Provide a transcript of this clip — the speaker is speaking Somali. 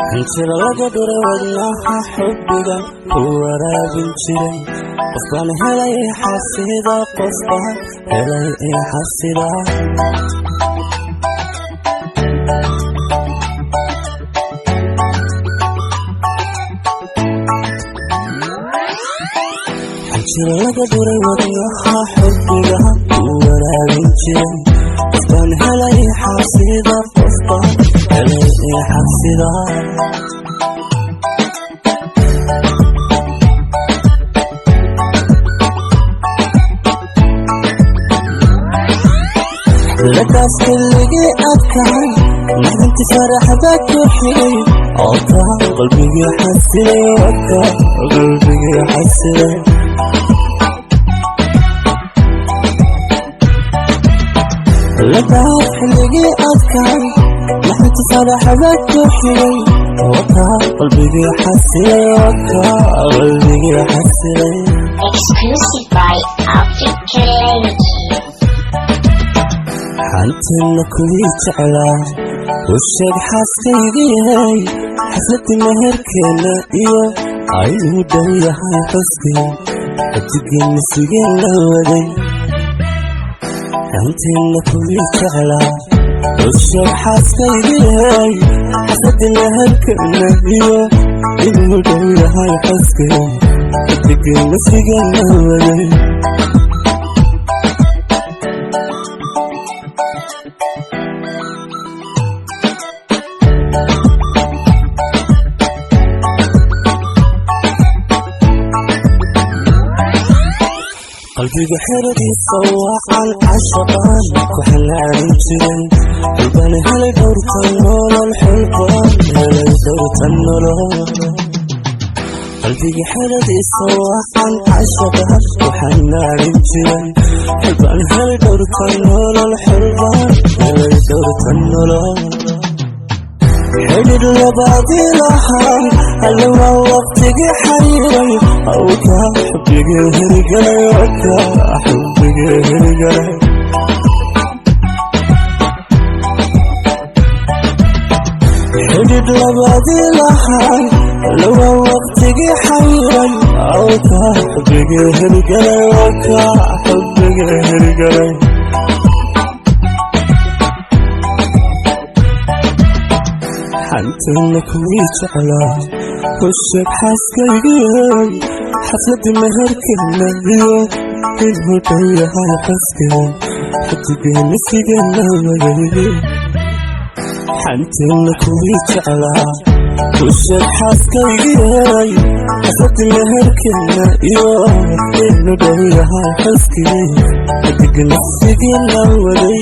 Hanjira laga dhuray wadnaha xubbiga ku waraabin jiray, qofbaan helay xasida, qofbaan helay xasida. Hanjira laga dhuray wadnaha xubbiga ku waraabin jiray, qofbaan helay xasida, qofbaan helay xasida. Ladaaf xilligii adkaay, naxdinti faraxda ku xigay, oka qalbigii xasilay, oka qalbigii xasilay. Ladaaf xilligii adkaay, naxdinti faraxda ku xigay, oka qalbigii xasilay, oka qalbigii xasilay. Exclusive by African Lady. Xantina kuwii jeclaa u sheeg xaaskaygii, xafladii meherkeenna iyo ayuu dhow yahay xuskii, xidigeenna sigeen la waday. Xantina kuwii jeclaa u sheeg xaaskaygii, xafladii meherkeenna iyo inuu dhow yahay xuskii, xidigeenna sigeen la waday. Qalbiga xeradiisa wacan cashaqaan ku xanaanin jiray, xulbaan helay dhowrtan nolol, xulbaan helay dhowrtan nolol. Qalbiga xeradiisa wacan cashaqaan ku xanaanin jiray, xulbaan helay dhowrtan nolol, xulbaan helay dhowrtan nolol. Xidhidh labaadii lahaa alle waa waqtigii xayiray, awka xubbigii hirgalay, waka xubbigii hirgalay. Xidhidh labaadii lahaa alle waa waqtigii xayiray, awka xubbigii hirgalay, waka xubbigii hirgalay. Xantina kuwii jeclaa u sheeg xaaskaygii, xafladii meherkeena iyo inuu dhow yahay xuskii, xidigeena sigeena waday. Xantina kuwii jeclaa u sheeg xaaskaygii, xafladii meherkeena iyo inuu dhow yahay xuskii, xidigna sigeena waday.